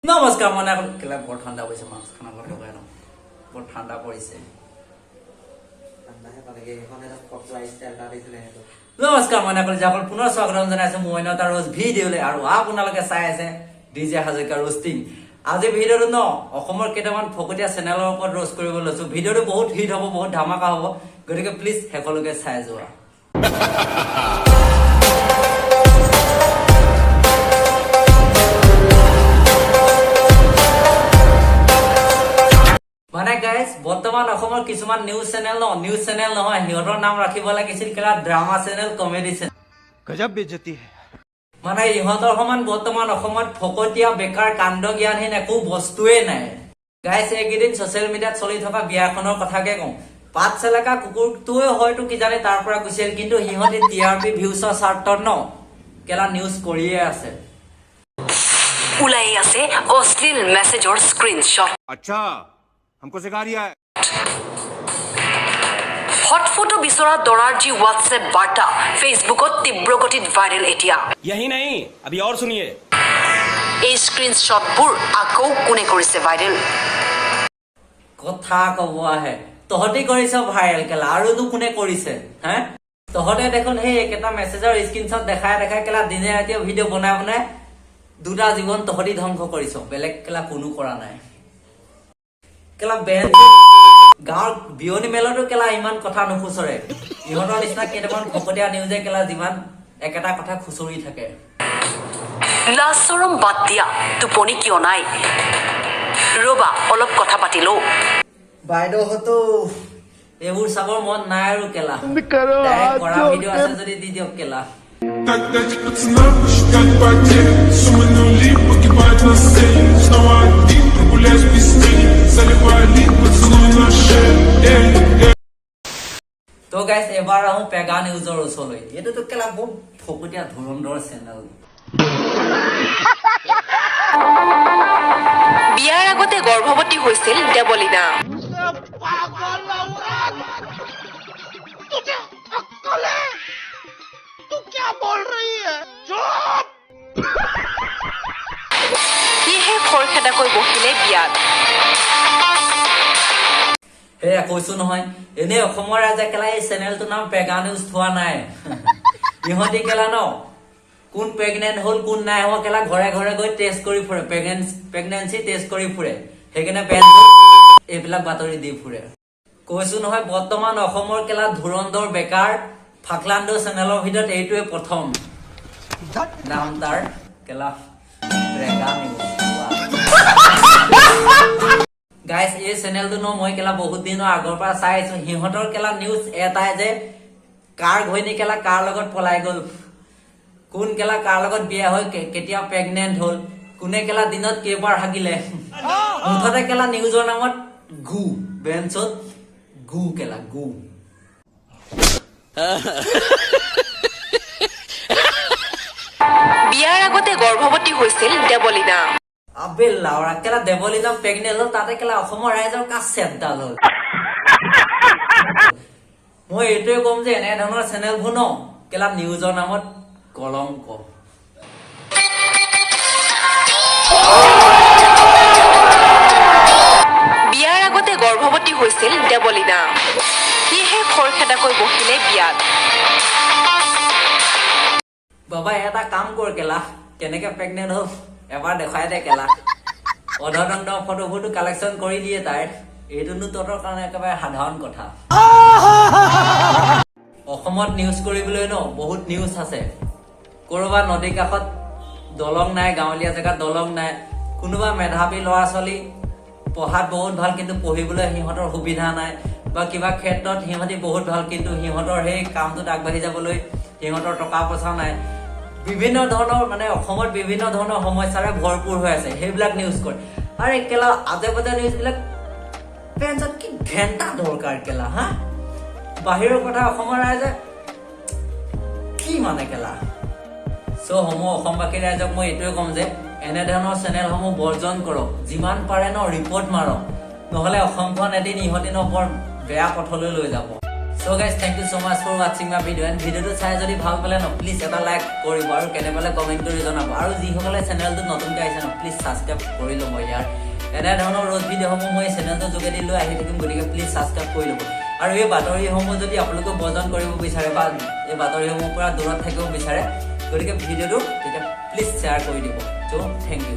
নমস্কাৰ। মানে কেলা বৰ ঠাণ্ডা পৰিছে, মাস্কখন আগত লগাই লওঁ, বৰ ঠাণ্ডা পৰিছে। ঠাণ্ডাহে পালেগে, সেইখন এটা ফটোৱা ষ্টাইল এটা দিছিলে সেইটো। নমস্কাৰ, মই কলিজাসকল, পুনৰ স্বাগতম জনাইছো মোৰ অন্য এটা ৰোজ ভিডিঅ'লৈ আৰু আপোনালোকে চাই আছে ডিজে হাজৰিকা ৰোষ্টিং। আজি ভিডিঅ'টো ন অসমৰ কেইটামান ফকতীয়া চেনেলৰ ওপৰত ৰোষ্ট কৰিব লৈছো। ভিডিঅ'টো বহুত হিট হ'ব, বহুত ধামাকা হ'ব, গতিকে প্লিজ শেষলৈকে চাই যোৱা। মানে গাইজ, বৰ্তমান অসমৰ কিছুমান নিউজ চেনেল ন, নিউজ চেনেল নহয়, সিহঁতৰ নাম ৰাখিব লাগিছিল কেলা ড্ৰামা চেনেল, কমেডি চেনেল। गजब बेइज्जती है। মানে ইহঁতৰ সমান বৰ্তমান অসমত ফকতীয়া, বেকাৰ, কাণ্ড জ্ঞানহীন একো বস্তুৱেই নাই। গাইছ, এইকেইদিন ছচিয়েল মিডিয়াত চলি থকা বিয়াখনৰ কথাকে কওঁ। পাত চেলেকা কুকুৰটোৱে হয়তো কিজানি তাৰ পৰা গুচি আহিল, কিন্তু সিহঁতি টিআৰপি, ভিউচৰ স্বাৰ্থত ন কেলা নিউজ কৰিয়ে আছে। ওলাই আছে অশ্লীল মেছেজৰ স্ক্ৰীনশ্বট। अच्छा, हमको सिखा रिया है। হট ফটো বিচৰা দৰাৰ যি হোৱাটছএপ বাৰ্তা ফেচবুকত তীব্ৰ গতিত ভাইৰেল এতিয়া। यही नहीं, अभी और सुनिए। এই স্ক্ৰীনশ্বটবোৰ আকৌ কোনে কৰিছে ভাইৰেল? কথা কব আহে। তহঁতি কৰিছ ভাইৰেল কেলা, আৰুনো কোনে কৰিছে হে? তহঁতে দেখোন সেই একেটা মেছেজৰ স্ক্ৰীনশ্বট দেখাই দেখাই কেলা দিনে ৰাতিয়ে ভিডিঅ' বনাই বনাই দুটা জীৱন তহঁতি ধ্বংস কৰিছ, বেলেগ কেলা কোনো কৰা নাই। কেলা বেন গাঁৱৰ বিয়নী মেলতো কেলা ইমান কথা নুখুচৰে, ইহঁতৰ নিচিনা কেইটামান ফকতীয়া নিউজে কেলা যিমান একেটা কথা খুচৰি থাকে। লাজ চৰম বাদ দিয়া, টোপনি কিয় নাই? ৰবা, অলপ কথা পাতি লওঁ। বাইদেউহঁতো এইবোৰ চাবৰ মন নাই আৰু কেলা, ডাইৰেক্ট কৰা ভিডিঅ' আছে যদি দি দিয়ক কেলা। Так дать пацанам посчитать потери. Суммы нули погибают на сцене. Снова один прогуляюсь без тени. Заливали поцелуй на шее, эй, эй. তো গাইছ, এবাৰ আহোঁ পেগা নিউজৰ ওচৰলৈ। এইটোতো কেলা বহুত ফকতীয়া ধুৰন্ধৰ চেনেল। বিয়াৰ আগতে গৰ্ভৱতী হৈছিল দেৱলীনা। সেয়েহে খৰখেদাকৈ বহিলে বিয়াত। সেয়া কৈছো নহয়, এনেই অসমৰ ৰাইজে কেলা এই চেনেলটোৰ নাম পেগা নিউজ থোৱা নাই। ইহঁতি কেলা ন কোন প্ৰেগনেণ্ট হ'ল, কোন নাই হোৱা, কেলা ঘৰে ঘৰে গৈ টেষ্ট কৰি ফুৰে, প্ৰেগনেঞ্চি টেষ্ট কৰি ফুৰে। সেইকাৰণে পেন এইবিলাক বাতৰি দি ফুৰে। কৈছো নহয়, বৰ্তমান অসমৰ কেলা ধুৰন্ধৰ, বেকাৰ, ফাকলাণ্ড চেনেলৰ ভিতৰত এইটোৱে প্ৰথম। নাম তাৰ কেলা প্ৰেগা নিউজ। গাইছ, এই চেনেলটো ন মই কেলা বহুত দিনৰ আগৰ পৰা চাই আছো। সিহঁতৰ কেলা নিউজ এটাই যে কাৰ ঘৈণী কেলা কাৰ লগত পলাই গ'ল, কোন কেলা কাৰ লগত বিয়া হৈ কেতিয়া প্ৰেগনেণ্ট হ'ল, কোনে কেলা দিনত কেইবাৰ হাগিলে। মুঠতে কেলা নিউজৰ নামত গু, বেঞ্চত গু, কেলা গু। বিয়াৰ আগতে গৰ্ভৱতী হৈছিল দেৱলীনা। আবে লাওৰা, কেলা দেৱলীনা প্ৰেগনেণ্ট হ'ল, তাতে কেলা অসমৰ ৰাইজৰ কাজ চেপডাল হ'ল। মই এইটোৱে ক'ম যে এনেধৰণৰ চেনেলবোৰ ন কেলা নিউজৰ নামত কলংক। বিয়াৰ আগতে গৰ্ভৱতী হৈছিল দেৱলীনা। সেয়েহে খৰখেদাকৈ বহিলে বিয়াত। বাবা, এটা কাম কৰ কেলা, কেনেকে প্ৰেগনেণ্ট হ'ল এবাৰ দেখুৱাই দে কেলা। অধদণ্ড ফটোবোৰতো কালেকশ্যন কৰি দিয়ে তাইৰ, এইটোনো তহঁতৰ কাৰণে একেবাৰে সাধাৰণ কথা। অসমত নিউজ কৰিবলৈ ন বহুত নিউজ আছে। ক'ৰবাত নদীৰ কাষত দলং নাই, গাঁৱলীয়া জেগাত দলং নাই, কোনোবা মেধাৱী ল'ৰা ছোৱালী পঢ়াত বহুত ভাল, কিন্তু পঢ়িবলৈ সিহঁতৰ সুবিধা নাই, বা কিবা ক্ষেত্ৰত সিহঁতি বহুত ভাল, কিন্তু সিহঁতৰ সেই কামটোত আগবাঢ়ি যাবলৈ সিহঁতৰ টকা পইচা নাই। বিভিন্ন ধৰণৰ মানে অসমত বিভিন্ন ধৰণৰ সমস্যাৰে ভৰপূৰ হৈ আছে, সেইবিলাক নিউজ কৰে। আৰে কেলা আজে বাজে নিউজবিলাক পেঞ্চত কি ঘেণ্টা দৰকাৰ কেলা হা? বাহিৰৰ কথা অসমৰ ৰাইজে কি মানে কেলা? চ' সমূহ অসমবাসী ৰাইজক মই এইটোৱে ক'ম যে এনেধৰণৰ চেনেলসমূহ বৰ্জন কৰক, যিমান পাৰে ন ৰিপৰ্ট মাৰক, নহ'লে অসমখন এদিন ইহঁতি ন বৰ বেয়া পথলৈ লৈ যাব। So guys, thank you so much for watching my video, and ভিডিঅ'টো চাই যদি ভাল পালে ন, প্লিজ এটা লাইক কৰিব আৰু কেনে পালে কমেণ্ট কৰি জনাব। আৰু যিসকলে চেনেলটোত নতুনকৈ আহিছে ন, প্লিজ ছাবস্ক্ৰাইব কৰি ল'ব। ইয়াৰ এনেধৰণৰ ৰ'জ ভিডিঅ'সমূহ মই চেনেলটোৰ যোগেদি লৈ আহি থাকিম, গতিকে প্লিজ ছাবস্ক্ৰাইব কৰি ল'ব। আৰু এই বাতৰিসমূহ যদি আপোনালোকে বৰ্জন কৰিব বিচাৰে বা এই বাতৰিসমূহৰ পৰা দূৰত থাকিব বিচাৰে, গতিকে ভিডিঅ'টো তেতিয়া প্লিজ শ্বেয়াৰ কৰি দিব। চ' thank U.